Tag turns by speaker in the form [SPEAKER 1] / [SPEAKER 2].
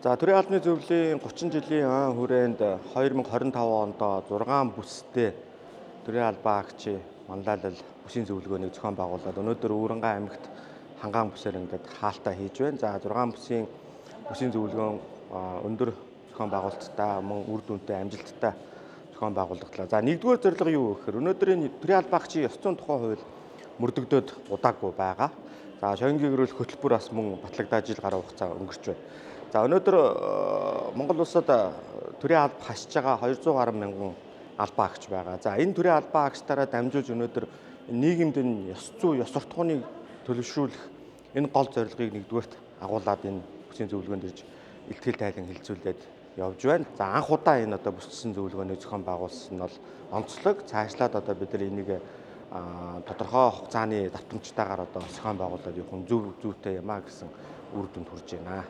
[SPEAKER 1] За, төрийн албаны зөвлөлийн 30 жилийн ан хүрээнд 2025 онд 6 бүстэй төрийн албан агчийн манлайлал бүсийн зөвлөгөөнийг зохион байгуулад өнөөдөр Өвөрнгай аймагт Хангаан бүсээр ингээд хаалтаа хийж байна. За, 6 бүсийн бүсийн зөвлөгөөн өндөр зохион байгуулалттай, мөн үр дүнтэй, амжилттай зохион байгуулагдлаа. За, нэгдүгээр зорилго юу гэхээр өнөөдрийн төрийн албан агчийн ёс зүйн тухай хууль мөрдөгдөөд удаагүй байгаа. За, шогингийн гэрүүл хөтөлбөр бас мөн батлагдаад жил гаруй хугацаа өнгөрч байна. За, өнөөдөр Монгол улсад төрийн алба хасж байгаа 200 гаруй мянган албан агч байгаа. За, энэ төрийн албан агчдаараа дамжуулж өнөөдөр нийгэмд энэ ёс зүй, ёс суртахууныг төлөвшүүлэх энэ гол зорилгыг нэгдүгээрт агуулад энэ бүсийн зөвлөгөөнд ирж илтгэл тайлан хэлцүүлээд явж байна. За, анх удаа энэ одоо бүсчсэн зөвлөгөөнийг зохион байгуулсан нь бол онцлог. Цаашлаад одоо бид нар энийг тодорхой хугацааны давтамжтайгаар одоо зохион байгуулад явах нь зөв зүйтэй юм а гэсэн үр дүнд хүрж байна.